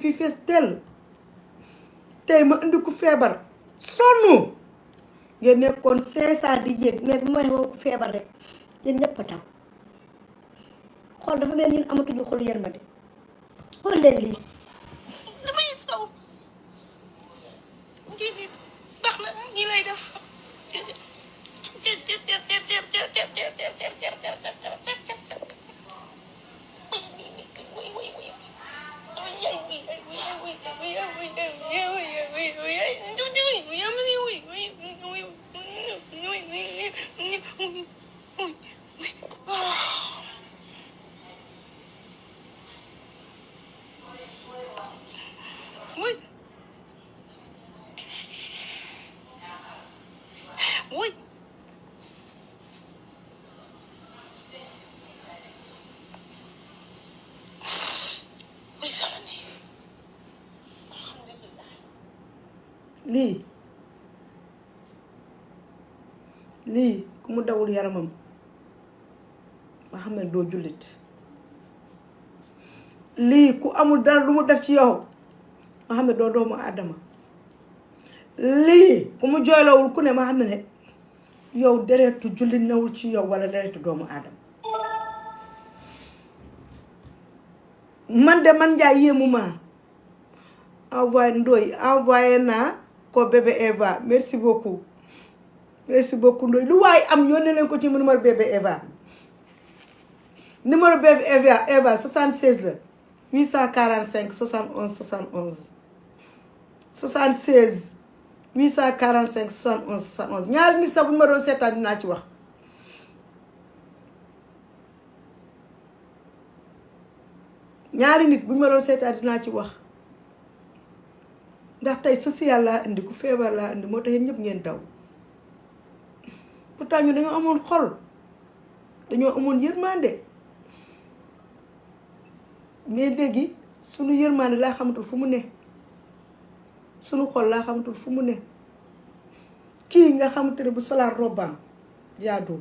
fi fees tell tey ma indi ku feebar sonn ngeen nekkoon 500 di yéeg mais bi ma waxee ku feebar rek yéen ñëpp a taw xool dafa mel ñun amatuñu xol yërmande xool leen lii damay saw kii bi baax na nii lay def Uy. lii ku mu dawul yaramam ma xam ne doo jullit lii ku amul dara lu mu def ci yow ma xam ne doo doomu àddama lii ku mu jooylawul ku ne ma xam ne yow deretu jullit newul ci yow wala deretu doomu aadama man de man njaay yéemu ma envoyé Ndoye envoyé naa ko bébé Eva merci beaucoup Ndoye lu waaye am yónnee leen ko ci numéro bébé Eva numéro bébé Eva 76 845 71 71 76 845 71 71 ñaari nit sax bu ñu ma doon seetaan dinaa ci wax ñaari nit bu ñu ma doon seetaan dinaa ci wax ndax tey social laa indi ku feebar laa indi moo tax yéen ñëpp ngeen daw pourtant ñu dañoo amoon xol dañoo amoon yërmande mais léegi sunu yërmande laa xamatul fu mu ne sunu xol laa xamatul fu mu ne kii nga xamante ne bu solaat robam jaadoo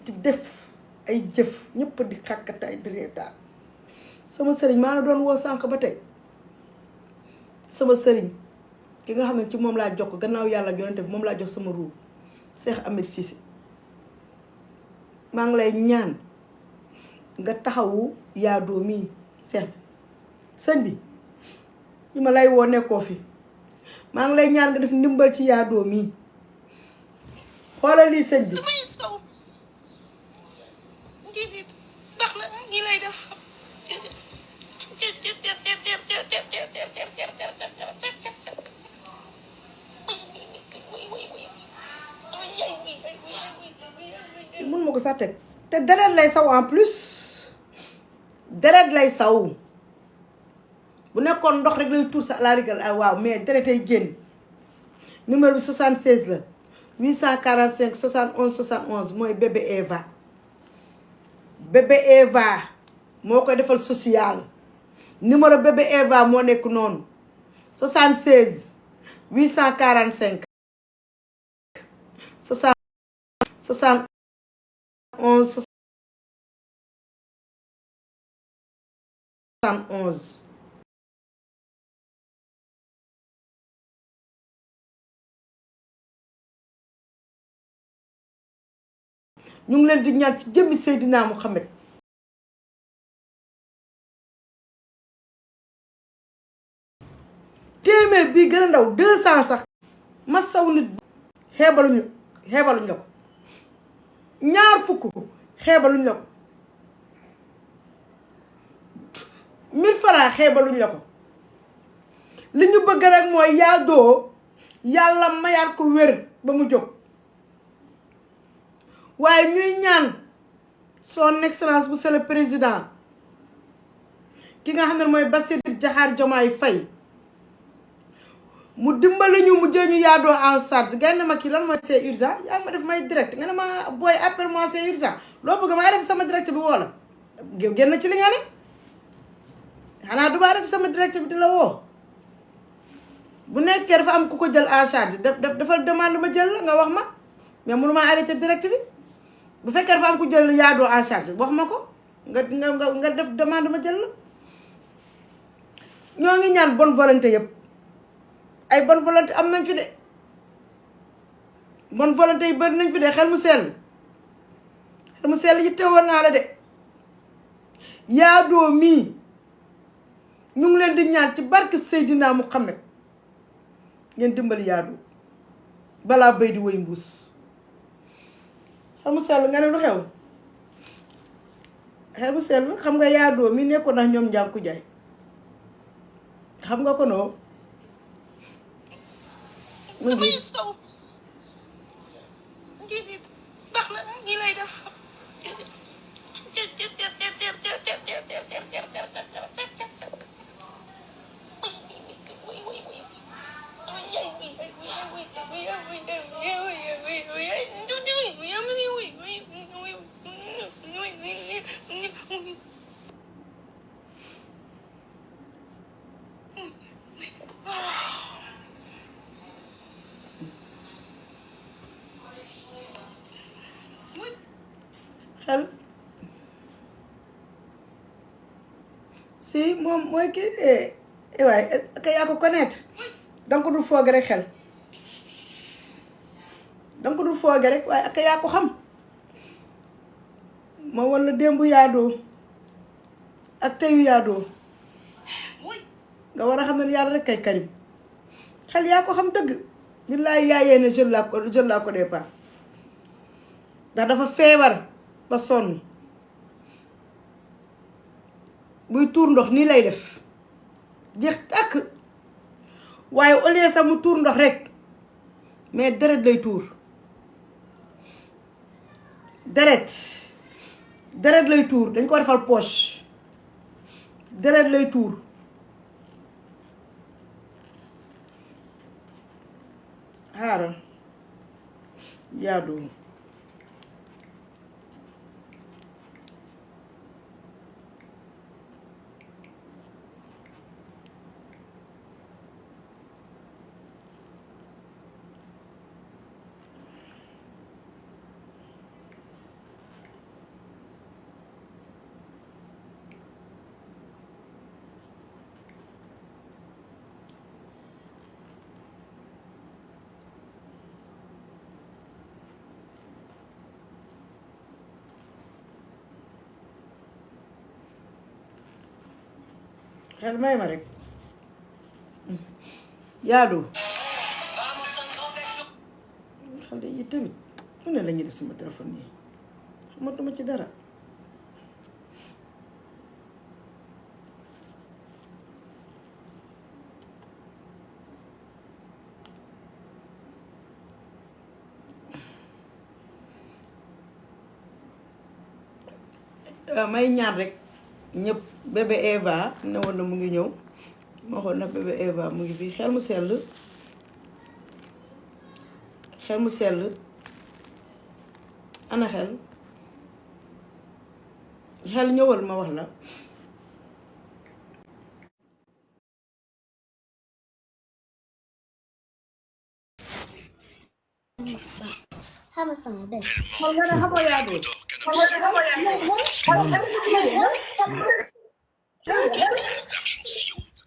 di def ay jëf ñëpp di xàkkataay di reetaan sama sëriñ maa la doon woo sànq ba tey sama sëriñ ki nga xam ne ci moom laa jox gannaaw yàlla yonente bi moom laa jox sama ruu Cheikh Ahmed Cissé maa ngi lay ñaan nga taxawu yaadoo mii Cheikh bi sëñ bi ñu ma lay woo nekkoo fi maa ngi lay ñaan nga def ndimbal ci yaadoo mii xoolal lii sëñ bi damay saw kii bi baax na nii lay def mun ma ko sax teg te deret lay saw en plus deret lay saw bu nekkoon ndox rek lay tuur sa la rigal ay waaw mais deret ay génn numéro bi 76 la 845 71 71 mooy bébé Eva moo koy defal social numéro bébé Eva moo nekk noonu 76 845 71 71 ñu ngi leen di ñaan ci jëmmi Seydina Muhammad téeméer bii gën a ndaw 200 sax ma saw nit xeebaluñu la ko ñaar fukk xeebaluñ la ko 1000 francs xeebaluñ la ko li ñu bëgg rek mooy yaadoo yàlla mayaat ko wér ba mu jóg waaye ñuy ñaan son excellence monsieur le président ki nga xam ne mooy Bassirou Diomaye Diakhar Faye mu dimbali ñu mu jël ñu yaadoo en charge gànna ma kii lan mooy c'est urgent yaa ngi ma def may direct nga ne ma booy appel moi c'est urgent loo bëgg ma arrêté sama direct bi woo la génn ci li nga ne xanaa du ma arrêté sama direct bi di la woo bu nekkee dafa am ku ko jël en charge dafa demande ma jël la nga wax ma mais mënu maa arrêté direct bi bu fekkee dafa am ku jël yaadoo en charge wax ma ko nga def demande ma jël la ñoo ngi ñaan bonne volonté yëpp ay bonne volonté am nañ fi de bonne volonté yi bari nañ fi de xel mu sell yi teewoon naa la de yaadoo mii ñu ngi leen di ñaan ci barke Seydina Muhammad ngeen dimbali yaadoo balaa bay di woy mbuus xel mu sell nga ne lu xew xel mu sell xam nga yaadoo mi nekkoon ndax ñoom njànku jaay xam nga ko noo mu dama ngi yëg saw ngi baax na nii lay def xel si moom mooy kii waaye ka yaa ko connaître danga ko dul fooge rek xel danga ko dul fooge rek waaye ak yaa ko xam ma walla démb yaadoo ak teyu yaadoo nga war a xam ne yàlla rek kay karim xel yaa ko xam dëgg billaay yaayee ne je la connais pas ndax dafa feebar ba sonn buy tuur ndox nii lay def jeex tàkk waaye au lieu sax mu tuur ndox rek mais deret lay tuur deret lay tuur dañ ko defal poche deret lay tuur xaaral yaadoo xel may ma rek yaadoo xale yi tamit lu ne la ñuy def sama téléphone yi xamatuma ci dara may ñaan rek ñëpp bébé Eva ne woon na mu ngi ñëw ma xool nag bébé Eva mu ngi fii xel mu sell ana xel ñëwal ma wax la Hama sama deh. xool nga ne xamoo yaadoo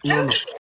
Non, non.